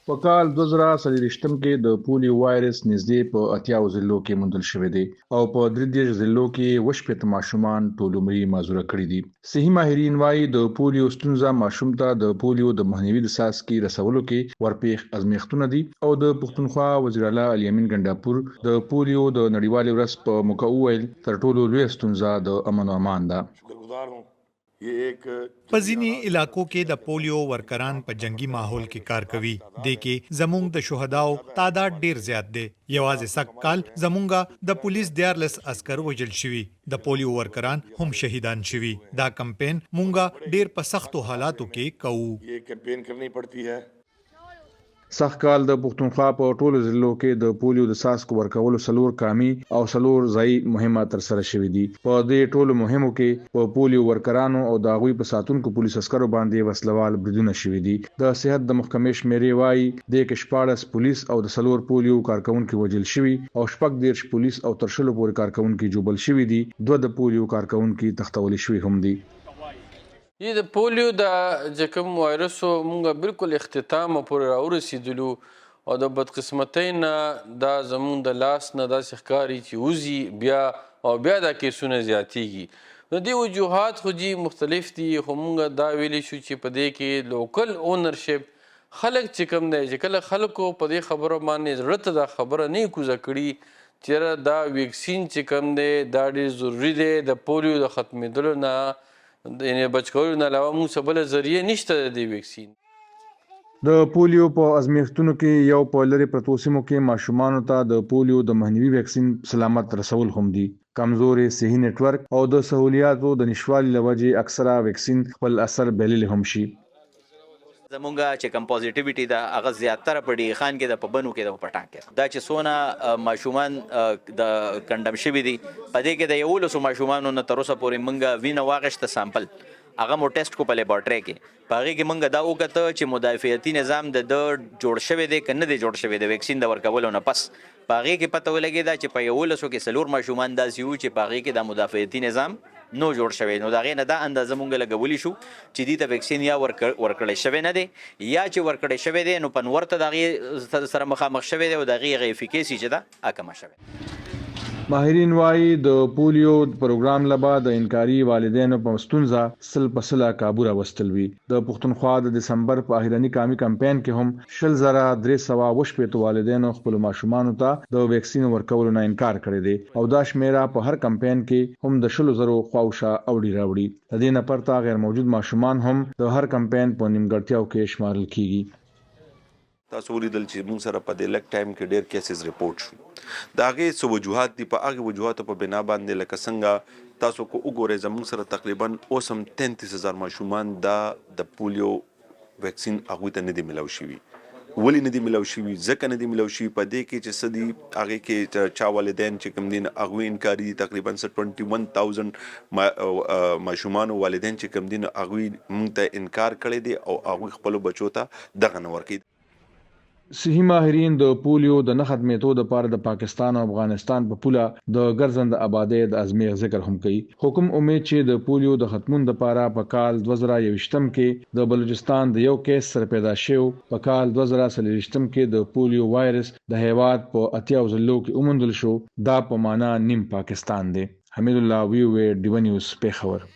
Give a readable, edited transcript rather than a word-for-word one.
په کال 2024 کې د پولیو وایرس نږدې په اتیاوو ضلعو کې موندل شوی دی او په 33 ضلعو کې یې 67 ماشومان ټول عمري معذوره کړي دي. صحي ماهرین وايي، د پولیو ستونزه ماشوم ته د پولیو د مخنیوي د څاڅکي رسولو کې ورپېښ ازمېښتونه دي او د پښتونخوا وزیراعلی علي امین ګنډاپور د پولیو د نړیوالې ورځ په موقع وویل، تر ټولو لویه ستونزه د امن او امان ده. په ځینې علاقو کې د پولیو ورکران په جنګي ماحول کې کار کوي. دې کې زمونږ د شهداو تعداد ډېر زیات دی. یوازې سږ کال زمونږ د پولیس 13 عسکر وژل شوي. د پولیو ورکران هم شهیدان شوي. دا کمپاین مونږ ډېر په سختو حالاتو کې کوو. سږ کال د پښتونخوا په ټولو ضلعو کې د پولیو د څاڅکو ورکولو څلور قامي او څلور ځايي مهمه ترسره شوې دي. په دې ټولو مهمو کې په پولیو ورکرانو او د هغوی په ساتونکو پولیس عسکرو باندې وسله وال بریدونه شوي دي. د صحت د محکمې شمېرې وايي، دې کې 16 پولیس او د څلور پولیو کارکوونکي وژل شوي او 36 پولیس او تر شلو پورې کارکوونکي ژوبل شوي دي، دوه د پولیو کارکوونکي تښتول شوي هم دي. دي د پولیو دا چې کوم وایرس و، مونږ بالکل اختتام پورې راورسېدلو او د بدقسمتۍ نه دا زمونږ د لاس نه داسې ښکاري چې وځي بیا او بیا دا کیسونه زیاتیږي. نو دې وجوهات خو جي مختلف دي، خو مونږ دا ویلی شو چې په دې کې لوکل اونرشپ خلک چې کوم دی، چې کله خلکو په دې خبره باندې زړه ته دا خبره نه کوزه کړي چې یاره دا ویکسین چې کوم دی دا ډېر ضروري دی، د پولیو د ختمېدلو نه یعنې بچ کولو نه علاوه موږ څه بله ذریعه نشته د دې ویکسین. د پولیو په ازمیښتونو کې یو په لرې پرتو سیمو کې ماشومانو ته د پولیو د مخنیوي ویکسین سلامت رسول هم دي. کمزورې صحي نیټورک او د سهولیاتو د نشوالي له وجې اکثره ویکسین خپل اثر بایللی هم شي. زمونږ چې کوم پوزیټیویټي ده هغه زیاتره په ډي خان کې ده، په بنو کې ده او په ټانک کې ده. دا چې څونه ماشومان د کنډم شوي دي په دې کې د 11 ماشومانو نه تر اوسه پورې مونږ وینه واغشته، سامپل هغه مو ټیسټ کو په لیبارټري کې. په هغې کې مونږ دا وکته چې مدافعتي نظام د ده جوړ شوی دی که نه دی جوړ شوی د ویکسین د ورکولو نه پس. په هغې کې پته ولګېده چې په یولسو کې څلور ماشومان داسې وو چې په هغې کې دا مدافعتي نظام نو جوړ شوی، نو د هغې نه دا اندازه مونږ لګولی شو چې دوی ته ویکسین یا ورکړی شوی نه دی یا چې ورکړی شوی دی نو په نور ته د هغې سره مخامخ شوی دی او د هغې هغه افیکیسي چې ده هغه کمه شوې ده. ماهرین وايي، د پولیو پروګرام له به د انکاري والدینو په ستونزه سل په سله کابو راوستل وي. د پښتونخوا د دسمبر په اخرني قامي کمپاین کې هم 20,360 والدینو خپلو ماشومانو ته د ویکسین ورکولو نه انکار کړی دی او دا شمېره په هر کمپاین کې هم د شلو زرو خواوشا اوړي راوړي. د دې نه پرته غیرموجود ماشومان هم د هر کمپاین په نیمګړتیاو کې شمارل کیږي. تاسو ولیدل چې موږ سره په دې لږ ټایم کې ډیر کیسز رپورټ شو. د هغې څه وجوهات دي، په هغې وجوهاتو په بنا باندې لکه څنګه تاسو کو وګورئ زموږ سره تقریبا اوس هم 33,000 ماشومان دا د پولیو ویکسین هغوی ته نه دي ملاو شوي. ولې نه دي ملاو شوي؟ ځکه نه دي ملاو شوي په دې کې چې څه دي هغې کې چا والدین چې کوم دي هغوی انکاري دي. تقریبا څه 21,000 ماشومانو والدین چې کوم دي هغوی موږ ته انکار کړی دی او هغوی خپلو بچو ته دغه نه ورکوي. صحي ماهرین د پولیو د نه ختمېدو دپاره د پاکستان او افغانستان په پوله د ګرځنده ابادۍ د ازمېښت ذکر هم کوي خو کوم امید چې د پولیو د ختمون دپاره په کال 2021 کې د بلوچستان د یو کیس سره پیدا شوی په کال 2024 کې د پولیو وایرس د هیواد په اتیاو ضلعو کې وموندل شو، دا په مانا نیم پاکستان دی. حمیدالله، وي او اې ډیوه نیوز، پېښور.